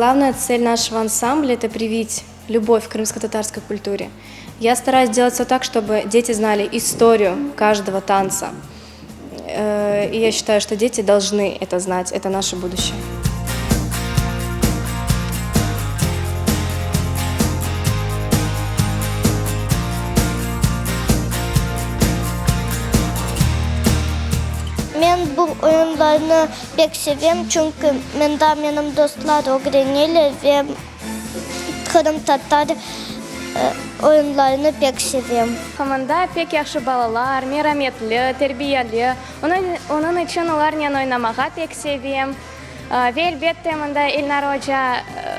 Главная цель нашего ансамбля – это привить любовь к крымско-татарской культуре. Я стараюсь делать все так, чтобы дети знали историю каждого танца. И я считаю, что дети должны это знать, это наше будущее. Men bu oyunlarnı pek sevem, çünki mında menim dostlar ögreneler ve qırımtatar oyunlarını pek sevem. Mında pek yahşı balalar, merametli, terbiyeli. Onıñ içün olarnen oynamağa pek sevem. Ve elbette, mında Elnara oca,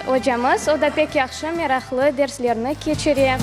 ocamız, o da pek yahşı, meraqlı derslerni keçire.